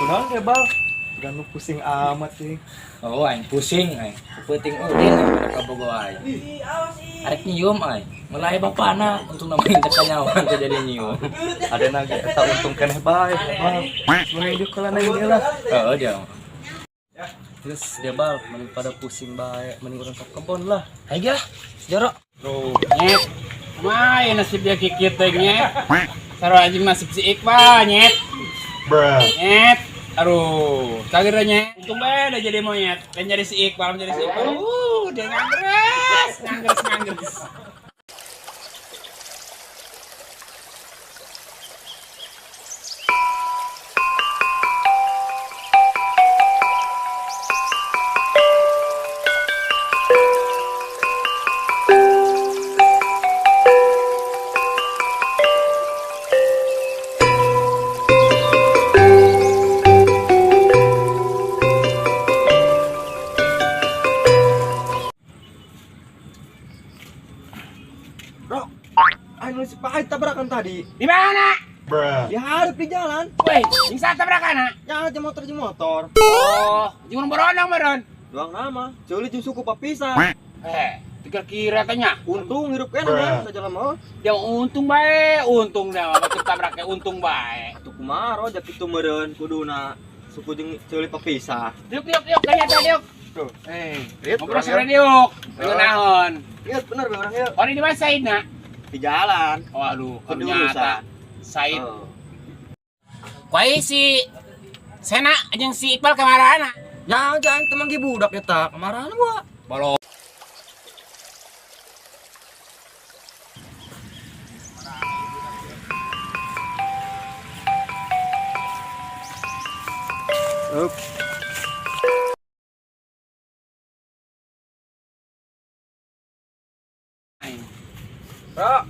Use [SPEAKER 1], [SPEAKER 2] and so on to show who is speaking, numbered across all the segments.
[SPEAKER 1] Kunaon ya bal? Ganu pusing amat sih.
[SPEAKER 2] Oh, aing pusing aing. Peuting ulin aing ka bogo aing. Arek nyium aing. Mulai bapana untung namanya teh kanyawan teh jadi nyium.
[SPEAKER 1] Ada naga eta untung keneh bae, bal. Mending diuk lah nang lah.
[SPEAKER 2] Heeh, dia.
[SPEAKER 1] Terus dia bal, mending pada pusing bae, mending urang ke kebon lah.
[SPEAKER 2] Hayu lah, Joro.
[SPEAKER 3] Bro, nyet. Kumaha nasib dia kikit teh nyet. Sarua anjing nasib si Iqbal nyet. Nyet. Aduh, cager nyet. Untung bae udah jadi monyet. Dan jadi si Iqbal, jadi si Iqbal. Dia ngangres, ngangres, ngangres.
[SPEAKER 1] Bro, aing si pahit tabrakan tadi.
[SPEAKER 3] Di mana?
[SPEAKER 1] Di hareup di jalan.
[SPEAKER 3] Woi, jeung saha tabrakan ha?
[SPEAKER 1] Ya jeung motor jeung motor.
[SPEAKER 3] Oh, jeung boronong meureun.
[SPEAKER 1] Doang nama, ceuli jeung suku papisah.
[SPEAKER 3] Kira-kira tanya.
[SPEAKER 1] Untung hirup keneh nya sajalan mah.
[SPEAKER 3] Dia untung bae, untung dia mah batu tabraknya untung bae.
[SPEAKER 1] Atuh kumaha rojak kitu meureun kuduna suku jeung ceuli papisah.
[SPEAKER 3] Diuk diuk diuk kayaknya teh diuk.
[SPEAKER 1] Tuh.
[SPEAKER 3] Eh, ngobrol sama diuk. Diuk naon?
[SPEAKER 1] Iya bener be urang ieu.
[SPEAKER 3] Oh, ini di mana Said na?
[SPEAKER 1] Di jalan.
[SPEAKER 3] Oh, aduh,
[SPEAKER 1] Kudu
[SPEAKER 3] ternyata
[SPEAKER 1] urusan.
[SPEAKER 3] Said.
[SPEAKER 1] Oh.
[SPEAKER 3] Kuai si Sena jeung si Iqbal kamarana?
[SPEAKER 1] Ya, jangan teman ge budak eta. Kemarahan gua.
[SPEAKER 3] Bolo.
[SPEAKER 1] Up.
[SPEAKER 2] Bro.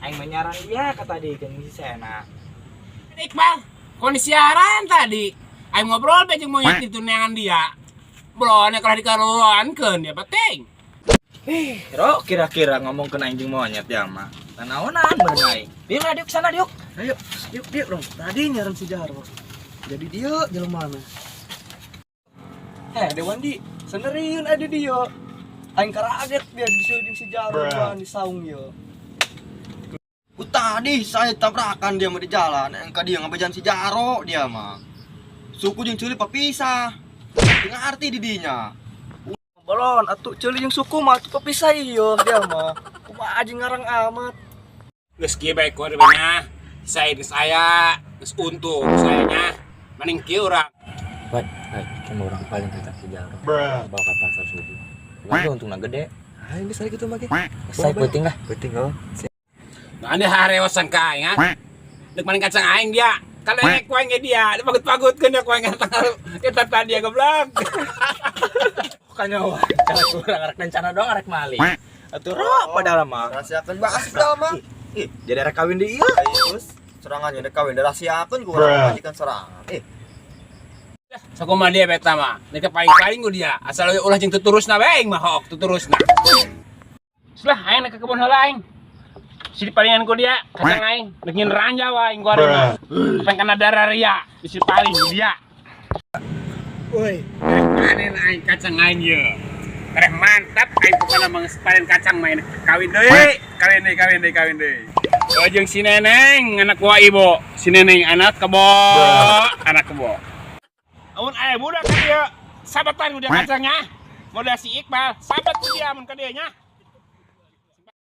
[SPEAKER 2] Aing menyaran dia kata tadi jeung si Sena.
[SPEAKER 3] Iqbal, kondisi siaran tadi. Aing ngobrol be jeung monyet itu neangan dia. Bolone kalau dikaruankeun dia penting.
[SPEAKER 2] Bro, kira-kira ngomong ke anjing monyet ya mah. Nanaonan meureun aing. Diuk lah diuk sana diuk.
[SPEAKER 1] Ayo, yuk diuk dong. Tadi nyaran si Jarwo. Jadi dia jelema mana? Dewandi, seneriun ada dia. Aing karaget dia disuruh jeung si Jarwo di saung yo. Ku tadi saya tabrakan dia mah di jalan, engka dia ngabejan si Jaro dia mah. Suku jeung ceuli papisah. Teu ngarti di dinya. Bolon atuh ceuli jeung suku mah atuh papisah ieu dia mah. Kumaha jeung ngarang amat.
[SPEAKER 3] Geus kieu bae kuari nya. Said geus aya, geus untung sayanya. Mending kieu urang.
[SPEAKER 2] Wat, cuma orang paling kata si Jaro. Bawa ke pasar subuh. Bukan untungna gede.
[SPEAKER 1] Ah, ini saya gitu mah ge.
[SPEAKER 2] Saya penting lah.
[SPEAKER 1] Penting oh.
[SPEAKER 3] Nah, ada harewasan ka aing ha. Deuk maning kacang aing dia. Kalau yang kuaing ge dia, dia pagut-pagutkeun dia kuaing ka eta tadi dia goblok.
[SPEAKER 2] Kanyawa, cara kurang arek rencana doang arek mali.
[SPEAKER 1] Atuh ro padahal mah. Rahasiakeun bae padahal mah.
[SPEAKER 2] Ih, jadi arek kawin di ieu.
[SPEAKER 1] Terus serangannya dek kawin dirahasiakeun ku urang majikan serangan. Eh,
[SPEAKER 3] Sakumaha dia beta mah. Nek paling-paling ku dia. Asal ulah jeung tuturusna bae aing mah hook tuturusna. Sulah aing ke kebun heula aing. Si palingan ku dia, kacang aing, rek nyin ranjau aing ku ari mah. Pengen kana darah ria, bisi paling dia.
[SPEAKER 1] Woi,
[SPEAKER 3] Panen aing kacang aing ye. Tereh mantap aing pokona mah geus panen kacang main. Kawin deui, kawin deui, kawin deui, kawin deui. Oh jeung si Neneng anak gua ibu. Si Neneng anak kebo, anak kebo. Amun aya budak ka dieu, sabatan ku dia kacangnya. Modal si Iqbal, sabat ku dia mun ka dieu nya.